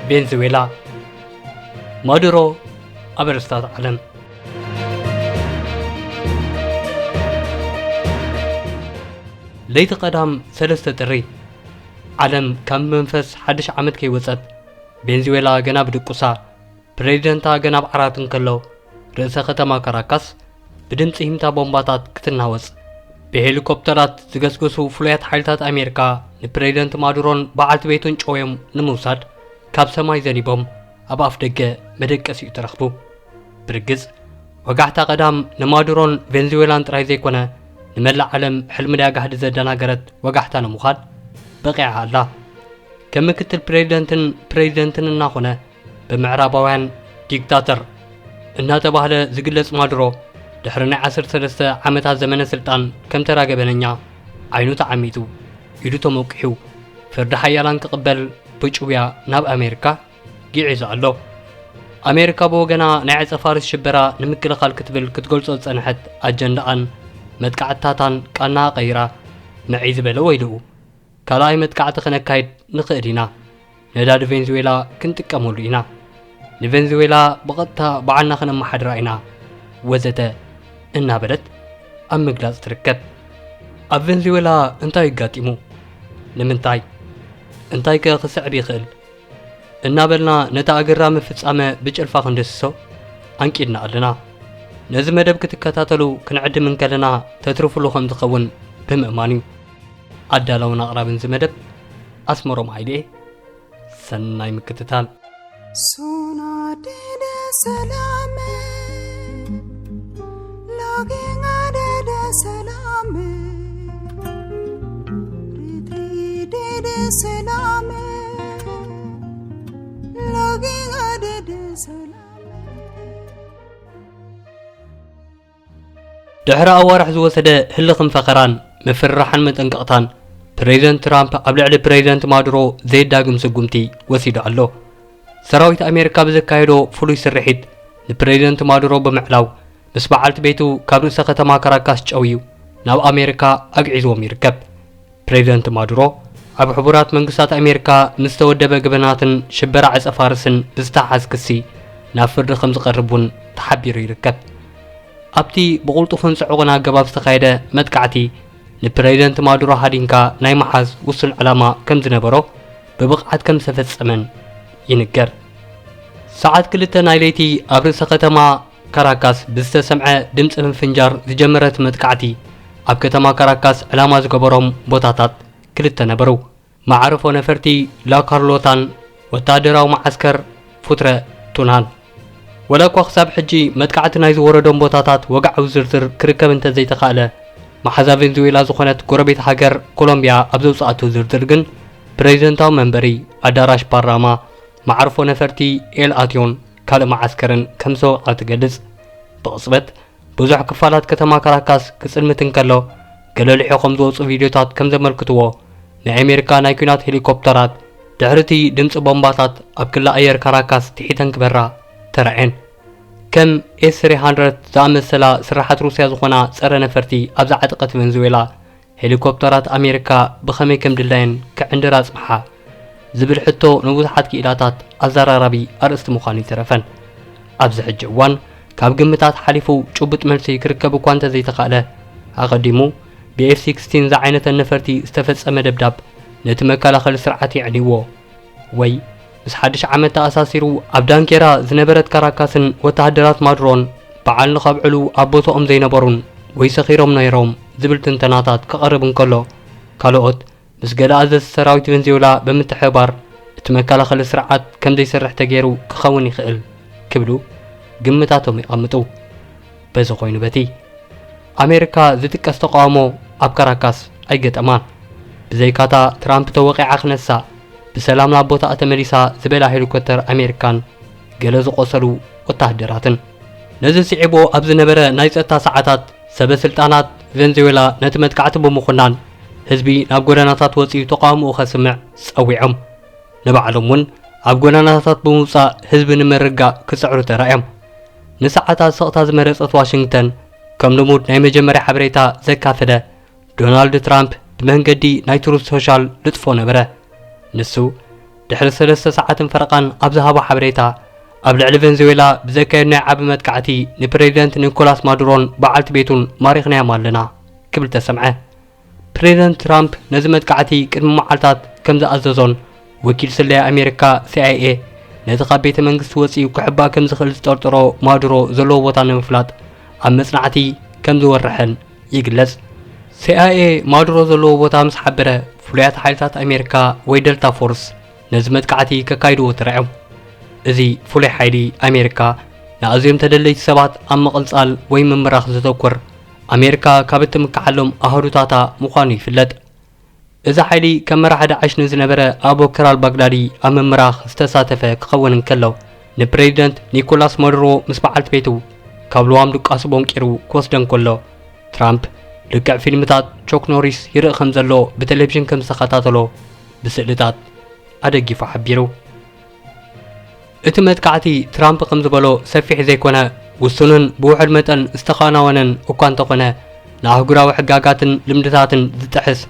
ቬንዙዌላ። ማዱሮ ኣብ ኣርእስታት ዓለም። ለይቲ ቀዳም ሰለስተ ጥሪ፣ ዓለም ካብ መንፈስ ሓድሽ ዓመት ከይወጸት፣ ቬንዙዌላ ገና ብድቁሳ፣ ፕሬዚደንታ ገና ኣብ ዓራት እንከሎ፣ ርእሰ ከተማ ካራካስ ብድምጺ ሂምታ ቦምባታት ክትናወጽ፣ ብሄሊኮፕተራት ዝገስገሱ ፍሉያት ሓይልታት ኣሜሪካ ንፕሬዚደንት ማዱሮን በዓልቲ ቤቱን ጨውዮም ንምውሳድ ካብ ሰማይ ዘኒቦም ኣብ ኣፍ ደገ መደቀሲኡ ተረኽቡ። ብርግጽ፣ ወጋሕታ ቀዳም ንማዱሮን ቬንዙዌላን ጥራይ ዘይኮነ፣ ንመላእ ዓለም ሕልሚ ዳያ ጋህዲ ዘደናገረት ወጋሕታ ንምዃን በቒዓ ኣላ። ከም ምክትል ፕሬዚደንትን ፕሬዚደንትን እናኾነ፣ ብምዕራባውያን ዲክታተር እናተባህለ ዝግለጽ ማዱሮ፣ ድሕሪ ናይ ዓሰርተ ሰለስተ ዓመታት ዘመነ ስልጣን ከም ተራ ገበነኛ ዓይኑ ተዓሚቱ፣ ኢዱ ተመቂሑ፣ ፍርዲ ሓያላን ክቕበል ብጭውያ ናብ ኣሜሪካ ጊዒዙ ኣሎ። ኣሜሪካ ብወገና ናይ ዕጸ ፋርስ ሽበራ ንምክልኻል ክትብል ክትገልጾ ዝጸንሐት ኣጀንዳኣን መጥቃዕትታታን ቃና ቀይራ፣ ንዒ ዝበለ ወይልኡ፣ ካልኣይ መጥቃዕቲ ክነካይድ ንኽእል ኢና፣ ነዳዲ ቬንዙዌላ ክንጥቀመሉ ኢና፣ ንቬንዙዌላ ብቐጥታ ባዕልና ክነመሓድራ ኢና፣ ወዘተ እናበለት ኣብ ምግላጽ ትርከብ። ኣብ ቬንዙዌላ እንታይ ኣጋጢሙ? ንምንታይ? እንታይከ ክስዕብ ይኽእል? እናበልና ነቲ ኣገራሚ ፍጻመ ብጭልፋ ክንድስሶ ኣንቂድና ኣለና። ነዚ መደብ ክትከታተሉ ክንዕድም እንከለና ተትርፍሉ ከም ዝኸውን ብምእማን እዩ። ኣዳላውን ኣቕራብን እዚ መደብ ኣስመሮም ሃይለ እየ። ሰናይ ምክትታል። Sona dede salame, loginga dede salame, riti dede salame, loginga dede salame. ድሕሪ ኣዋርሕ ዝወሰደ ህልኽን ፈኸራን፣ ምፍርራሕን መጠንቀቕታን፣ ፕሬዚደንት ትራምፕ ኣብ ልዕሊ ፕሬዚደንት ማዱሮ ዘየዳግም ስጉምቲ ወሲዱ ኣሎ። ሰራዊት ኣሜሪካ ብዘካየዶ ፍሉይ ስርሒት፣ ንፕሬዚደንት ማዱሮ ብምዕላው፣ ምስ በዓልቲ ቤቱ ካብ ርእሰ ከተማ ካራካስ ጨውዩ ናብ ኣሜሪካ ኣግዒዝዎም ይርከብ። ፕሬዚደንት ማዱሮ፣ ኣብ ሕቡራት መንግስታት ኣሜሪካ ምስ ዝተወደበ ገበናትን ሽበራ ዕጸ ፋርስን ብዝተሓዝ ክሲ ናብ ፍርዲ ከም ዝቐርብ እውን ተሓቢሩ ይርከብ። ኣብቲ ብቕልጡፍን ጽዑቕን ኣገባብ ዝተኻየደ መጥቃዕቲ፣ ንፕሬዚደንት ማዱሮ ሃዲንካ ናይ ምሓዝ ውሱን ዕላማ ከም ዝነበሮ፣ ብብቕዓት ከም ዝተፈጸመን ይንገር። ሰዓት ክልተ ናይ ለይቲ ኣብ ርእሰ ከተማ ካራካስ ብዝተሰምዐ ድምጺ ምፍንጃር ዝጀመረ እቲ መጥቃዕቲ፣ ኣብ ከተማ ካራካስ ዕላማ ዝገበሮም ቦታታት ክልተ ነበሩ። መዓርፎ ነፈርቲ ላ ካርሎታን ወተሃደራዊ መዓስከር ፉትረ ቱናን። ወላ እኳ ክሳብ ሕጂ መጥቃዕቲ ናይ ዝወረዶም ቦታታት ወግዓዊ ዝርዝር ክርከብ እንተዘይተኻእለ፣ መሓዛ ቬንዙዌላ ዝኾነት ጎረቤት ሃገር ኮሎምቢያ ኣብ ዘውጽኣቶ ዝርዝር ግን፣ ፕሬዚደንታዊ መንበሪ፣ ኣዳራሽ ፓርላማ፣ መዓርፎ ነፈርቲ ኤል ኣትዮን ካልእ መዓስከርን ከም ዝተወቕዐ ትገልጽ። ብቕጽበት ብዙሕ ክፋላት ከተማ ካራካስ ክጽልምት እንከሎ፣ ገለ ልሒኾም ዝወጹ ቪድዮታት ከም ዘመልክትዎ፣ ናይ ኣሜሪካ ናይ ኲናት ሄሊኮፕተራት ድሕሪ እቲ ድምጺ ቦምባታት ኣብ ክሊ ኣየር ካራካስ ትሒተን ክበራ ተራእየን። ከም ኤስ ትሪ ሃንድረድ ዝኣመሰላ ስራሓት ሩስያ ዝኾና ጸረ ነፈርቲ ኣብ ዝዓጠቐት ቬንዙዌላ፣ ሄሊኮፕተራት ኣሜሪካ ብኸመይ ከም ድላየን ክዕንድራ ጽንሓ ዝብል ሕቶ ንብዙሓት ክኢላታት ኣዘራራቢ ኣርእስቲ ምዃኑ ኣይተረፈን። ኣብዚ ሕጂ እዋን ካብ ግምታት ሓሊፉ ጭቡጥ መልሲ ክርከብ እኳ እንተዘይተኻእለ፣ ኣቐዲሙ ብኤፍ ሲክስቲን ዝዓይነተን ነፈርቲ ዝተፈጸመ ደብዳብ ነቲ መከላኸሊ ስርዓት የዕንይዎ። ወይ ምስ ሓድሽ ዓመት ተኣሳሲሩ ኣብ ዳንኬራ ዝነበረት ካራካስን ወተሃደራት ማዱሮን በዓል ንኸብዕሉ ኣብ ቦታኦም ዘይነበሩን ወይ ሰኺሮም ነይሮም ዝብል ትንተናታት ክቐርብ እንከሎ፣ ካልኦት ምስ ገለ ኣዘዝቲ ሰራዊት ቬንዙዌላ ብምትሕብባር እቲ መከላኸሊ ስርዓት ከም ዘይሰርሕ ተገይሩ ክኸውን ይኽእል ክብሉ ግምታቶም የቐምጡ። በዚ ኮይኑ በቲ ኣሜሪካ ዝጥቀስ ተቃውሞ ኣብ ካራካስ ኣይገጠማን። ብዘይካታ ትራምፕ ተወቒዓ ክነሳ፣ ብሰላም ናብ ቦታኣ ተመሊሳ ዝበላ ሄሊኮፕተር ኣሜሪካን ገለ ዝቖሰሉ ወተሃደራትን። ነዚ ስዒቡ ኣብ ዝነበረ ናይ ጸጥታ ሰዓታት፣ ሰበ ስልጣናት ቬንዙዌላ ነቲ መጥቃዕቲ ብምኹናን፣ ህዝቢ ናብ ጎደናታት ወጺኡ ተቃውሞኡ ከስምዕ ጸዊዖም። ንባዕሎም እውን ኣብ ጎደናታት ብምውጻእ ህዝቢ ንምርጋእ ክጽዕሩ ተራእዮም። ንሰዓታት ስቕታ ዝመረጸት ዋሽንግተን፣ ከም ልሙድ ናይ መጀመርያ ሓበሬታ ዘካፈለ ዶናልድ ትራምፕ ብመንገዲ ናይ ትሩዝ ሶሻል ልጥፎ ነበረ። ንሱ፣ ድሕሪ ሰለስተ ሰዓትን ፈረቓን ኣብ ዝሃቦ ሓበሬታ፣ ኣብ ልዕሊ ቬንዙዌላ ብዘካየድናዮ ዓቢ መጥቃዕቲ ንፕሬዚደንት ኒኮላስ ማዱሮን በዓልቲ ቤቱን ማሪኽናዮም ኣለና ክብል ተሰምዐ። ፕሬዚደንት ትራምፕ ነዚ መጥቃዕቲ ቅድሚ መዓልታት ከም ዝኣዘዞን ወኪል ስለያ ኣሜሪካ ሲኣይኤ ነቲ ካብ ቤተ መንግስቲ ወጺኡ ክሕባእ ከም ዝኽእል ዝጠርጠሮ ማዱሮ ዘለዎ ቦታ ንምፍላጥ ኣብ መጽናዕቲ ከም ዝወርሐን ይግለጽ። ሲኣይኤ ማዱሮ ዘለዎ ቦታ ምስ ሓበረ፣ ፍሉያት ሓይልታት ኣሜሪካ ወይ ደልታ ፎርስ ነዚ መጥቃዕቲ ከካይድዎ ተራእዮም። እዚ ፍሉይ ሓይሊ ኣሜሪካ ንኣዝዮም ተደለይቲ ሰባት ኣብ ምቕልጻል ወይ ምምራኽ ዘተኩር፣ ኣሜሪካ ካብ እትምክሓሎም ኣህዱታታ ምዃኑ ይፍለጥ። እዚ ሓይሊ ከም መራሒ ዳዕሽ ንዝነበረ ኣቡበከር ኣልባግዳዲ ኣብ ምምራኽ ዝተሳተፈ ክኸውን እንከሎ፣ ንፕሬዚደንት ኒኮላስ ማዱሮ ምስ በዓልቲ ቤቱ ካብ ልዋም ድቃሱ ቦንቂሩ ክወስደን ከሎ፣ ትራምፕ ልክዕ ፊልምታት ቾክ ኖሪስ ይርኢ ከም ዘሎ ብቴሌቪዥን ከም ዝተኸታተሎ ብስእልታት ኣደጊፉ ሓቢሩ። እቲ መጥቃዕቲ ትራምፕ ከም ዝበሎ ሰፊሕ ዘይኮነ፣ ውሱንን ብውሑድ መጠን ዝተኸናወነን እኳ እንተኾነ፣ ንኣህጉራዊ ሕጋጋትን ልምድታትን ዝጥሕስ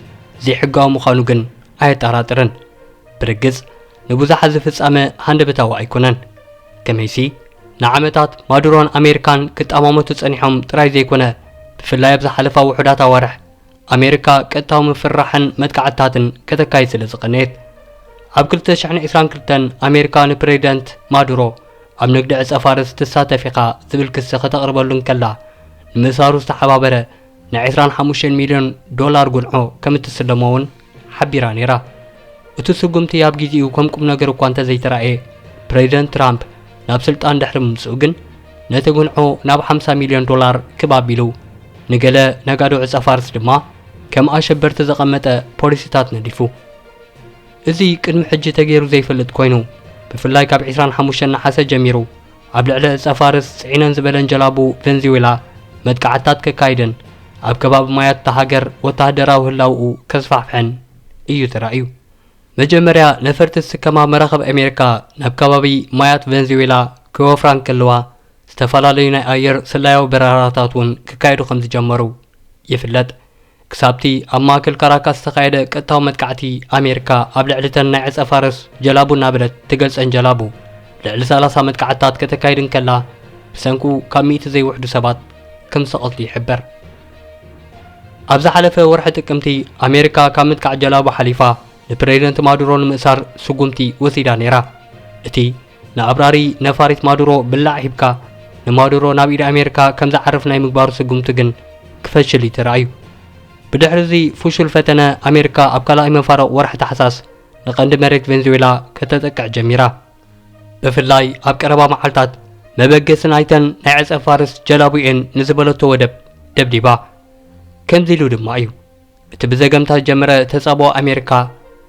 ዘይሕጋዊ ምዃኑ ግን ኣየጠራጥርን። ብርግጽ ንብዙሓት እዚ ፍጻመ ሃንደበታዊ ኣይኮነን። ከመይሲ ንዓመታት ማዱሮን ኣሜሪካን ክጠማመቱ ጸኒሖም ጥራይ ዘይኮነ፣ ብፍላይ ኣብ ዝሓለፋ ውሑዳት ኣዋርሕ ኣሜሪካ ቀጥታዊ ምፍርራሕን መጥቃዕትታትን ከተካይድ ስለ ዝቐነየት፣ ኣብ ክልተ ሽሕን ዕስራን ክልተን ኣሜሪካ ንፕሬዚደንት ማዱሮ ኣብ ንግዲ ዕጸ ፋርስ ትሳተፍ ኢኻ ዝብል ክሲ ከተቕርበሉ እንከላ፣ ንምእሳሩ ዝተሓባበረ ናይ ዕስራን ሓሙሽተን ሚልዮን ዶላር ጉንዖ ከም እትስለሞ እውን ሓቢራ ነይራ። እቲ ስጉምቲ ኣብ ግዜኡ ከም ቁም ነገር እኳ እንተዘይተራእየ፣ ፕሬዚደንት ትራምፕ ናብ ስልጣን ድሕሪ ምምጽኡ ግን ነቲ ጉንዖ ናብ ሓምሳ ሚልዮን ዶላር ክብ ኣቢሉ፣ ንገለ ነጋዶ ዕጸ ፋርስ ድማ ከም ኣሸበርቲ ዘቐመጠ ፖሊሲታት ነዲፉ። እዚ ቅድሚ ሕጂ ተገይሩ ዘይፈልጥ ኮይኑ፣ ብፍላይ ካብ ዕስራን ሓሙሽተን ነሓሰ ጀሚሩ ኣብ ልዕሊ ዕጸ ፋርስ ጽዒነን ዝበለን ጀላቡ ቬንዙዌላ መጥቃዕትታት ከካይድን ኣብ ከባቢ ማያት እታ ሃገር ወተሃደራዊ ህላውኡ ከስፋሕፍሐን እዩ ተራእዩ። መጀመርያ ነፈርቲ ዝስከማ መራኽብ ኣሜሪካ ናብ ከባቢ ማያት ቬንዙዌላ ክወፍራ እንከለዋ፣ ዝተፈላለዩ ናይ ኣየር ስለያዊ በረራታት እውን ክካየዱ ከም ዝጀመሩ ይፍለጥ። ክሳብቲ ኣብ ማእከል ካራካስ ዝተኻየደ ቀጥታዊ መጥቃዕቲ ኣሜሪካ ኣብ ልዕሊ እተን ናይ ዕጸ ፋርስ ጀላቡ እናበለት ትገልጸን ጀላቡ፣ ልዕሊ ሰላሳ መጥቃዕትታት ከተካይድ እንከላ፣ ብሰንኩ ካብ ሚእቲ ዘይውሕዱ ሰባት ከም ዝተቐትሉ ይሕበር። ኣብ ዝሓለፈ ወርሒ ጥቅምቲ፣ ኣሜሪካ ካብ ምጥቃዕ ጀላቡ ሓሊፋ ንፕሬዚደንት ማዱሮ ንምእሳር ስጉምቲ ወሲዳ ነይራ። እቲ ንኣብራሪ ነፋሪት ማዱሮ ብላዕ ሂብካ ንማዱሮ ናብ ኢድ ኣሜሪካ ከም ዝዓርፍ ናይ ምግባሩ ስጉምቲ ግን ክፈሽል እዩ ተራእዩ። ብድሕሪ እዚ ፍሹል ፈተነ፣ ኣሜሪካ ኣብ ካልኣይ መፋርቕ ወርሒ ታሕሳስ ንቐንዲ መሬት ቬንዙዌላ ከተጠቅዕ ጀሚራ። ብፍላይ ኣብ ቀረባ መዓልታት መበገሲ ናይተን ናይ ዕጸ ፋርስ ጀላቡኤን ንዝበለቶ ወደብ ደብዲባ። ከምዚ ኢሉ ድማ እዩ እቲ ብዘገምታ ዝጀመረ ተጻብኦ ኣሜሪካ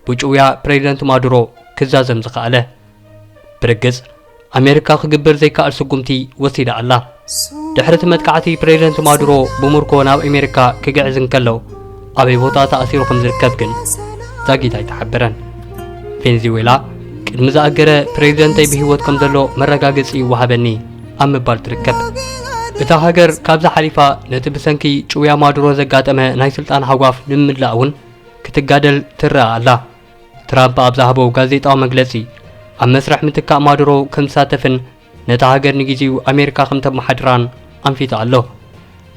ብጭውያ ፕሬዚደንት ማዱሮ ክዛዘም ዝኸኣለ። ብርግጽ ኣሜሪካ ክግበር ዘይከኣል ስጉምቲ ወሲዳ ኣላ። ድሕሪ እቲ መጥቃዕቲ ፕሬዚደንት ማዱሮ ብምርኮ ናብ ኣሜሪካ ክግዕዝ እንከሎ ኣበይ ቦታ ተኣሲሩ ከም ዝርከብ ግን ዛጊት ኣይተሓበረን። ቬንዙዌላ ቅድሚ ዝኣገረ ፕሬዚደንተይ ብህይወት ከም ዘሎ መረጋገጺ ይወሃበኒ ኣብ ምባል ትርከብ። እታ ሃገር ካብዚ ሓሊፋ ነቲ ብሰንኪ ጭውያ ማዱሮ ዘጋጠመ ናይ ስልጣን ሃጓፍ ንምምላእ እውን ክትጋደል ትረኣ ኣላ። ትራምፕ ኣብ ዝሃቦ ጋዜጣዊ መግለጺ ኣብ መስርሕ ምትካእ ማዱሮ ከም ዝሳተፍን ነታ ሃገር ንግዜኡ ኣሜሪካ ከም ተመሓድራን ኣንፊቱ ኣሎ።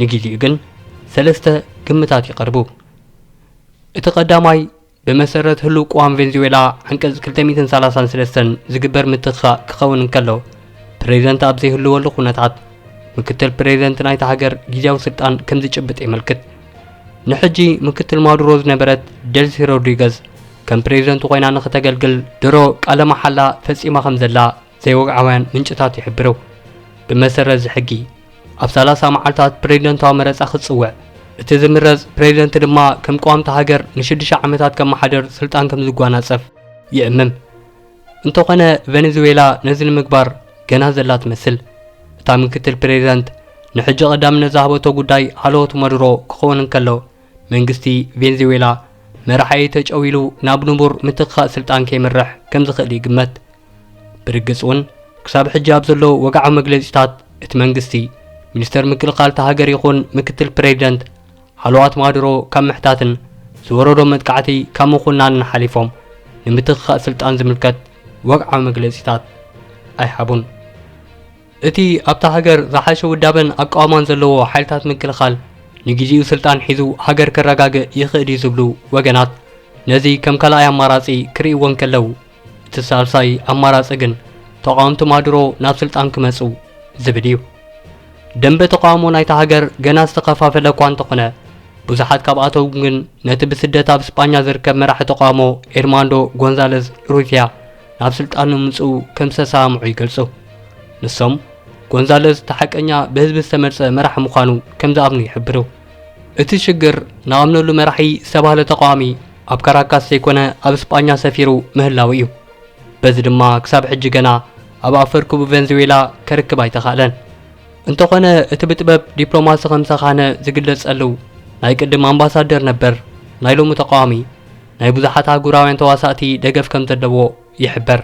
ንግዜኡ ግን ሰለስተ ግምታት ይቐርቡ። እቲ ቀዳማይ፣ ብመሰረት ህሉው ቅዋም ቬንዙዌላ ዓንቀጽ ክልተ ሚእትን ሰላሳን ሰለስተን ዝግበር ምትኽኻእ ክኸውን እንከሎ፣ ፕሬዚደንት ኣብ ዘይህልወሉ ኩነታት ምክትል ፕሬዚደንት ናይታ ሃገር ግዜያዊ ስልጣን ከም ዝጭብጥ የመልክት። ንሕጂ ምክትል ማዱሮ ዝነበረት ደልሲ ሮድሪገዝ ከም ፕሬዚደንት ኮይና ንኽተገልግል ድሮ ቃለ መሓላ ፈጺማ ከም ዘላ ዘይወግዓውያን ምንጭታት ይሕብሩ። ብመሰረት እዚ ሕጊ፣ ኣብ ሰላሳ መዓልታት ፕሬዚደንታዊ መረጻ ክጽውዕ፣ እቲ ዝምረጽ ፕሬዚደንት ድማ ከም ቀዋምቲ ሃገር ንሽዱሽተ ዓመታት ከመሓድር ስልጣን ከም ዝጓናጸፍ ይእምም። እንተኾነ፣ ቬኔዙዌላ ነዚ ንምግባር ገና ዘላ ትመስል። እታ ምክትል ፕሬዚደንት ንሕጂ ቀዳምነት ዝሃበቶ ጉዳይ ሃለዎት ማዱሮ ክኸውን እንከሎ፣ መንግስቲ ቬንዙዌላ መራሒኡ ተጨው ኢሉ ናብ ንቡር ምትኽኻእ ስልጣን ከይመርሕ ከም ዝኽእል ይግመት። ብርግጽ እውን፣ ክሳብ ሕጂ ኣብ ዘለዉ ወግዓዊ መግለጺታት እቲ መንግስቲ፣ ሚኒስተር ምክልኻል እታ ሃገር ይኹን ምክትል ፕሬዚደንት፣ ሃለዋት ማዱሮ ካብ ምሕታትን ዝወረዶም መጥቃዕቲ ካብ ምኹናንን ሓሊፎም፣ ንምትኽኻእ ስልጣን ዝምልከት ወግዓዊ መግለጺታት ኣይሃቡን። እቲ ኣብታ ሃገር ዝሓሸ ውዳበን ኣቃውማን ዘለዎ ሓይልታት ምክልኻል ንግዜኡ ስልጣን ሒዙ ሃገር ከረጋግእ ይኽእል እዩ ዝብሉ ወገናት ነዚ ከም ካልኣይ ኣማራጺ ክርእይዎ እንከለዉ፣ እቲ ሳልሳይ ኣማራጺ ግን ተቓወምቲ ማዱሮ ናብ ስልጣን ክመጹ ዝብል እዩ። ደንበ ተቓውሞ ናይታ ሃገር ገና ዝተኸፋፈለ እኳ እንተኾነ፣ ብዙሓት ካብኣቶም ግን ነቲ ብስደት ኣብ ስጳኛ ዝርከብ መራሒ ተቓውሞ ኤድማንዶ ጎንዛለዝ ሩፊያ ናብ ስልጣን ንምምጽኡ ከም ዝተሰማምዑ ይገልጹ። ንሶም፣ ጎንዛለዝ እቲ ሓቀኛ ብህዝቢ ዝተመርጸ መራሒ ምዃኑ ከም ዝኣምኑ ይሕብሩ። እቲ ሽግር ንኣምነሉ መራሒ ዝተባህለ ተቓዋሚ ኣብ ካራካስ ዘይኮነ ኣብ ስጳኛ ሰፊሩ ምህላው እዩ። በዚ ድማ ክሳብ ሕጂ ገና ኣብ ኣፈርክቡ ቬንዙዌላ ከርክብ ኣይተኻእለን። እንተኾነ እቲ ብጥበብ ዲፕሎማሲ ከም ሰኻነ ዝግለጸሉ ናይ ቅድም ኣምባሳደር ነበር ናይ ሎሚ ተቓዋሚ ናይ ብዙሓት ኣህጉራውያን ተዋሳእቲ ደገፍ ከም ዘለዎ ይሕበር።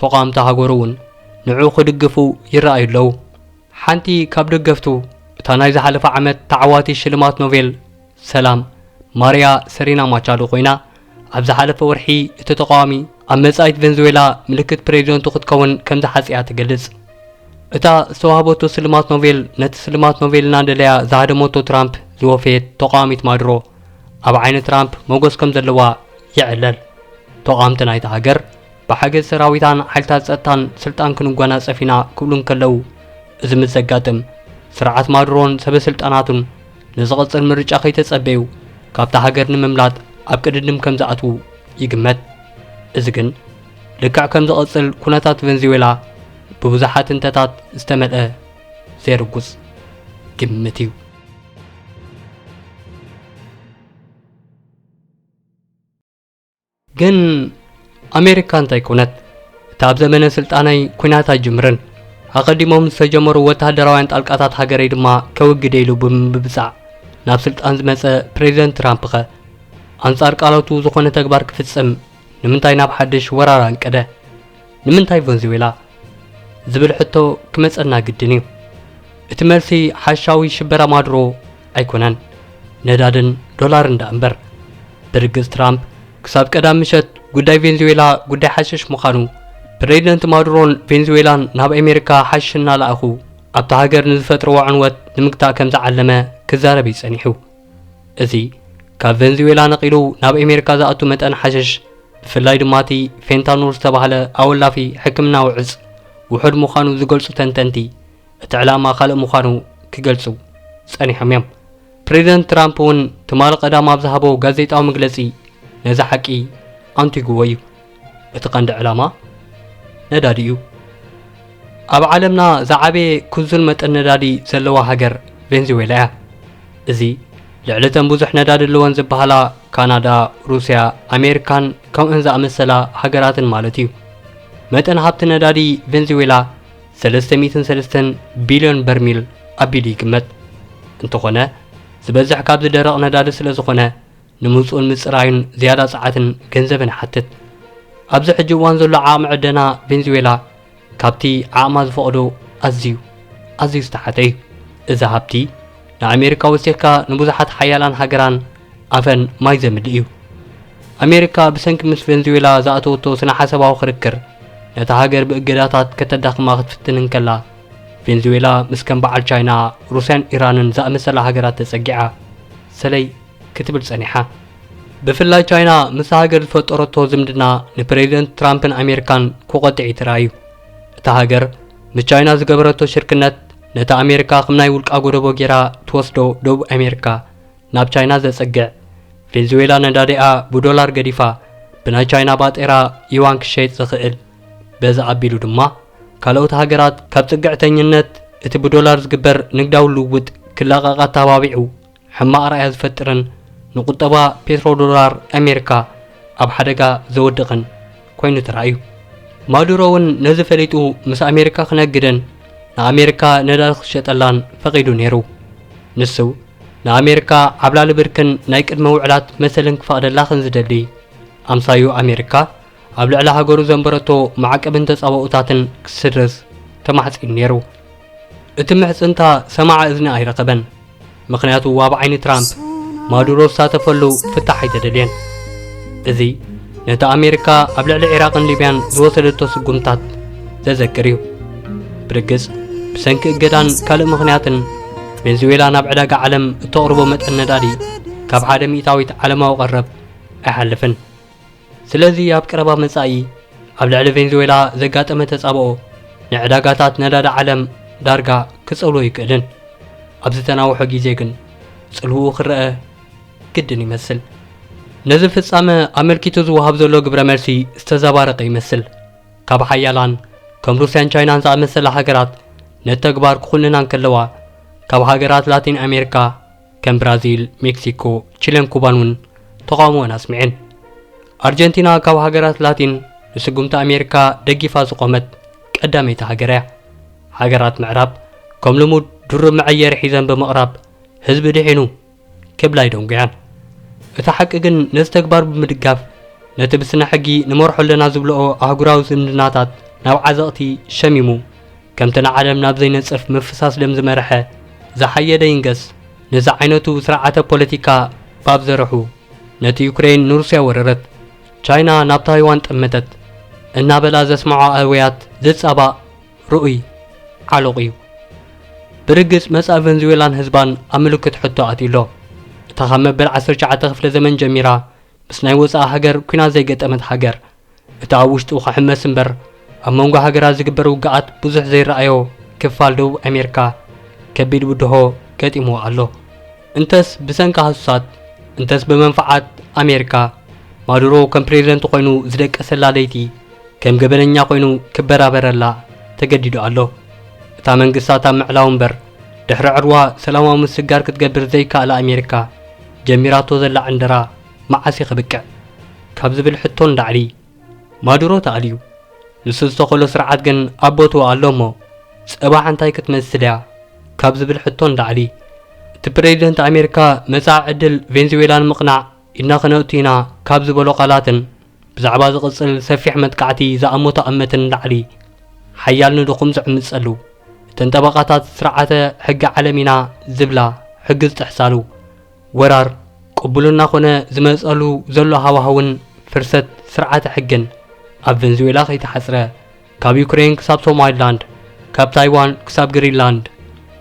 ተቓወምቲ ሃገሩ እውን ንዕኡ ክድግፉ ይረኣዩ ኣለዉ። ሓንቲ ካብ ደገፍቱ እታ ናይ ዝሓለፈ ዓመት ተዓዋቲ ሽልማት ኖቤል ሰላም ማርያ ሰሪና ማቻዶ ኮይና፣ ኣብ ዝሓለፈ ወርሒ እቲ ተቓዋሚ ኣብ መጻኢት ቬንዙዌላ ምልክት ፕሬዚደንቱ ክትከውን ከም ዝሓጽያ ትገልጽ። እታ ዝተዋህበቶ ስልማት ኖቤል ነቲ ስልማት ኖቤል እናደለያ ዝሃደመቶ ትራምፕ ዝወፈየት ተቓዋሚት ማዱሮ ኣብ ዓይኒ ትራምፕ ሞገስ ከም ዘለዋ ይዕለል። ተቓወምቲ ናይታ ሃገር ብሓገዝ ሰራዊታን ሓይልታት ጸጥታን ስልጣን ክንጓናጸፍ ኢና ክብሉ እንከለዉ፣ እዚ ምስ ዘጋጥም ስርዓት ማዱሮን ሰበ ስልጣናቱን ንዝቕጽል ምርጫ ከይተጸበዩ ካብታ ሃገር ንምምላጥ ኣብ ቅድድም ከም ዝኣትዉ ይግመት። እዚ ግን ልክዕ ከም ዝቕጽል ኩነታት ቬንዙዌላ ብብዙሓት እንተታት ዝተመልአ ዘይርጉጽ ግምት እዩ። ግን ኣሜሪካ እንታይ ኮነት? እታ ኣብ ዘመነ ስልጣነይ ኲናት ኣይጅምርን፣ ኣቐዲሞም ዝተጀመሩ ወተሃደራውያን ጣልቃታት ሃገረይ ድማ ከውግድ ኢሉ ብምብጻዕ ናብ ስልጣን ዝመጸ ፕሬዚደንት ትራምፕ ኸ ኣንጻር ቃላቱ ዝኾነ ተግባር ክፍጽም ንምንታይ ናብ ሓድሽ ወራር ኣንቀደ? ንምንታይ ቬንዙዌላ? ዝብል ሕቶ ክመጸና ግድን እዩ። እቲ መልሲ ሓሻዊ ሽበራ ማዱሮ ኣይኮነን፣ ነዳድን ዶላርን ደኣ እምበር። ብርግጽ ትራምፕ ክሳብ ቀዳም ምሸት ጉዳይ ቬንዙዌላ ጉዳይ ሓሽሽ ምዃኑ፣ ፕሬዚደንት ማዱሮን ቬንዙዌላን ናብ ኣሜሪካ ሓሽሽ እናለኣኹ ኣብታ ሃገር ንዝፈጥርዎ ዕንወት ንምግታእ ከም ዝዓለመ ክዛረብ እዩ ጸኒሑ። እዚ ካብ ቬንዙዌላ ነቒሉ ናብ ኣሜሪካ ዝኣቱ መጠን ሓሽሽ፣ ብፍላይ ድማ እቲ ፌንታኖል ዝተባህለ ኣወላፊ ሕክምናዊ ዕጽ ውሑድ ምዃኑ ዝገልጹ ተንተንቲ፣ እቲ ዕላማ ካልእ ምዃኑ ክገልጹ ጸኒሖም እዮም። ፕሬዚደንት ትራምፕ እውን ትማሊ ቀዳም ኣብ ዝሃቦ ጋዜጣዊ መግለጺ ነዚ ሓቂ ኣንቲግዎ እዩ። እቲ ቀንዲ ዕላማ ነዳዲ እዩ። ኣብ ዓለምና ዝዓበየ ክዙል መጠን ነዳዲ ዘለዋ ሃገር ቬንዙዌላ እያ። እዚ ልዕሊ እተን ብዙሕ ነዳዲ ኣለወን ዝበሃላ ካናዳ፣ ሩስያ፣ ኣሜሪካን ከምኡን ዝኣመሰላ ሃገራትን ማለት እዩ። መጠን ሃብቲ ነዳዲ ቬንዙዌላ ሰለስተ ሚእትን ሰለስተን ቢልዮን በርሚል ኣቢሉ ይግመት። እንተኾነ፣ ዝበዝሕ ካብዚ ደረቕ ነዳዲ ስለ ዝኾነ፣ ንምውጽኡን ምጽራዩን ዝያዳ ጸዓትን ገንዘብን ይሓትት። ኣብዚ ሕጂ እዋን ዘሎ ዓቕሚ ዕደና ቬንዙዌላ ካብቲ ዓቕማ ዝፈቕዶ ኣዝዩ፣ ኣዝዩ ዝተሓተ እዩ። እዚ ሃብቲ ንኣሜሪካ ወሲኽካ ንብዙሓት ሓያላን ሃገራን ኣፈን ማይ ዘምልእ እዩ። ኣሜሪካ ብሰንኪ ምስ ቬንዙዌላ ዝኣተወቶ ስነ ሓሳባዊ ክርክር ነታ ሃገር ብእገዳታት ከተዳኽማ ክትፍትን እንከላ፣ ቬንዙዌላ ምስ ከም በዓል ቻይና፣ ሩስያን ኢራንን ዝኣመሰላ ሃገራት ተጸጊዓ ሰለይ ክትብል ጸኒሓ። ብፍላይ ቻይና ምስታ ሃገር ዝፈጠረቶ ዝምድና ንፕሬዚደንት ትራምፕን ኣሜሪካን ክቖጥዕ እዩ ተራእዩ። እታ ሃገር ምስ ቻይና ዝገበረቶ ሽርክነት ነታ ኣሜሪካ ከም ናይ ውልቃ ጎደቦ ጌራ ትወስዶ ደቡብ ኣሜሪካ ናብ ቻይና ዘጸግዕ፣ ቬንዙዌላ ነዳዲኣ ብዶላር ገዲፋ ብናይ ቻይና ባጤራ ዩዋን ክሸይጥ ዝኽእል፣ በዚ ኣቢሉ ድማ ካልኦት ሃገራት ካብ ጽግዕተኝነት እቲ ብዶላር ዝግበር ንግዳዊ ልውውጥ ክላቐቕ ኣተባቢዑ ሕማቕ ራእያ ዝፈጥርን ንቁጠባ ፔትሮ ዶላር ኣሜሪካ ኣብ ሓደጋ ዘወድቕን ኮይኑ ተራእዩ። ማዱሮ እውን ነዚ ፈሊጡ ምስ ኣሜሪካ ክነግድን ንኣሜሪካ ነዳዲ ክሸጠላን ፈቒዱ ነይሩ። ንሱ ንኣሜሪካ ዓብላሊ ብርክን ናይ ቅድመ ውዕላት መሰልን ክፈቕደላ ከም ዝደሊ፣ ኣምሳዩ ኣሜሪካ ኣብ ልዕሊ ሃገሩ ዘንበረቶ ማዕቀብን ተጻብኦታትን ክስርዝ ተማሕጺኑ ነይሩ። እቲ ምሕጽንታ ሰማዒ እዝኒ ኣይረኸበን። ምኽንያቱ ኣብ ዓይኒ ትራምፕ ማዱሮ ዝሳተፈሉ ፍታሕ ኣይተደልየን። እዚ ነቲ ኣሜሪካ ኣብ ልዕሊ ዒራቕን ሊብያን ዝወሰደቶ ስጉምታት ዘዘክር እዩ። ብርግጽ፣ ብሰንኪ እገዳን ካልእ ምኽንያትን፣ ቬንዙዌላ ናብ ዕዳጋ ዓለም እተቕርቦ መጠን ነዳዲ ካብ ሓደ ሚእታዊት ዓለማዊ ቀረብ ኣይሓልፍን። ስለዚ ኣብ ቀረባ መጻኢ ኣብ ልዕሊ ቬንዙዌላ ዘጋጠመ ተጻብኦ ንዕዳጋታት ነዳዲ ዓለም ዳርጋ ክጸልዎ ይክእልን። ኣብ ዝተናውሖ ግዜ ግን ጽልውኡ ክረአ ግድን ይመስል። ነዚ ፍጻመ ኣመልኪቱ ዝወሃብ ዘሎ ግብረ መልሲ ዝተዘባረቐ ይመስል። ካብ ሓያላን ከም ሩስያን ቻይናን ዝኣመሰላ ሃገራት ነቲ ተግባር ክኹንና እንከለዋ፣ ካብ ሃገራት ላቲን ኣሜሪካ ከም ብራዚል፣ ሜክሲኮ፣ ቺለን ኩባን እውን ተቓውሞአን ኣስሚዐን። ኣርጀንቲና ካብ ሃገራት ላቲን ንስጉምቲ ኣሜሪካ ደጊፋ ዝቖመት ቀዳመይቲ ሃገር እያ። ሃገራት ምዕራብ ከም ልሙድ ድሩብ መዐየሪ ሒዘን ብምቕራብ ህዝቢ ድሒኑ ክብላ ኣይደንጉያን። እቲ ሓቂ ግን ነዚ ተግባር ብምድጋፍ ነቲ ብስነ ሕጊ ንመርሖ ኣለና ዝብልኦ ኣህጉራዊ ዝምድናታት ናብ ዓዘቕቲ ሸሚሙ ከምቲ ንዓለም ናብ ዘይነጽፍ ምፍሳስ ደም ዝመርሐ ዝሓየደ ይንገስ ነዚ ዓይነቱ ስርዓተ ፖለቲካ ባብ ዘርሑ ነቲ ዩክሬን ንሩስያ ወረረት፣ ቻይና ናብ ታይዋን ጠመተት እናበላ ዘስምዖ ኣውያት ዝጻባእ ርኡይ ዓሎቕ እዩ። ብርግጽ መጻኢ ቨንዙዌላን ህዝባን ኣብ ምልክት ሕቶ ኣትዩ ኣሎ። እታ ካብ መበል ዓሰርተ ትሽዓተ ክፍለ ዘመን ጀሚራ ምስ ናይ ወጻኢ ሃገር ኲናት ዘይገጠመት ሃገር፣ እቲ ኣብ ውሽጡ ክሕመስ እምበር ኣብ መንጎ ሃገራት ዝግበር ውግኣት ብዙሕ ዘይረኣዮ ክፋል ደቡብ ኣሜሪካ ከቢድ ብድሆ ገጢምዎ ኣሎ። እንተስ ብሰንኪ ሃሱሳት፣ እንተስ ብመንፍዓት ኣሜሪካ፣ ማዱሮ ከም ፕሬዝደንት ኮይኑ ዝደቀሰላ ለይቲ ከም ገበነኛ ኮይኑ ክበራበረላ ተገዲዱ ኣሎ። እታ መንግስታት ኣብ ምዕላው እምበር ድሕሪ ዕርዋ ሰላማዊ ምስግጋር ክትገብር ዘይከኣላ ኣሜሪካ ጀሚራቶ ዘላ ዕንደራ መዓስ እዩ ክብቅዕ ካብ ዝብል ሕቶ ንላዕሊ ማዱሮ ተኣልዩ። ንሱ ዝተኸሎ ስርዓት ግን ኣብ ቦትኡ ኣሎ እሞ ጽባሕ እንታይ ክትመስል እያ ካብ ዝብል ሕቶ ንላዕሊ እቲ ፕሬዝደንት ኣሜሪካ መጻኢ ዕድል ቬንዙዌላ ንምቕናዕ ኢድና ክነእቱ ኢና ካብ ዝበሎ ቃላትን ብዛዕባ ዝቕጽል ሰፊሕ መጥቃዕቲ ዝኣመቶ ኣመትን ንላዕሊ ሓያል ንድኹም ዝዕምጸሉ፣ እተን ጠበቓታት ስርዓተ ሕጊ ዓለም ኢና ዝብላ ሕጊ ዝጥሕሳሉ፣ ወራር ቅቡልና ኮነ ዝመጸሉ ዘሎ ሃዋህውን ፍርሰት ስርዓተ ሕግን ኣብ ቨንዙዌላ ከይተሓጽረ ካብ ዩክሬን ክሳብ ሶማሊላንድ፣ ካብ ታይዋን ክሳብ ግሪንላንድ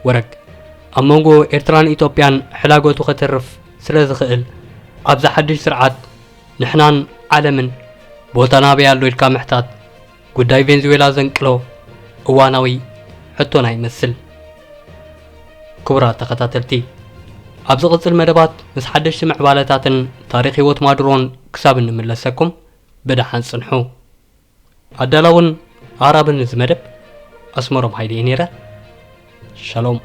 ወረግ ኣብ መንጎ ኤርትራን ኢትዮጵያን ሕላገቱ ከተርፍ ስለ ዝኽእል ኣብዚ ሓድሽ ስርዓት ንሕናን ዓለምን ቦታና ኣበይ ኣሎ ኢልካ ምሕታት ጉዳይ ቬንዙዌላ ዘንቅሎ እዋናዊ ሕቶና ይመስል። ክቡራት ተኸታተልቲ፣ ኣብ ዝቕጽል መደባት ምስ ሓደሽቲ ምዕባለታትን ታሪኽ ህይወት ማዱሮን ክሳብ እንምለሰኩም ብደሓን ጽንሑ። ኣዳላውን ኣቕራብን እዚ መደብ ኣስመሮም ሃይለ እየ ነይረ። ሻሎም።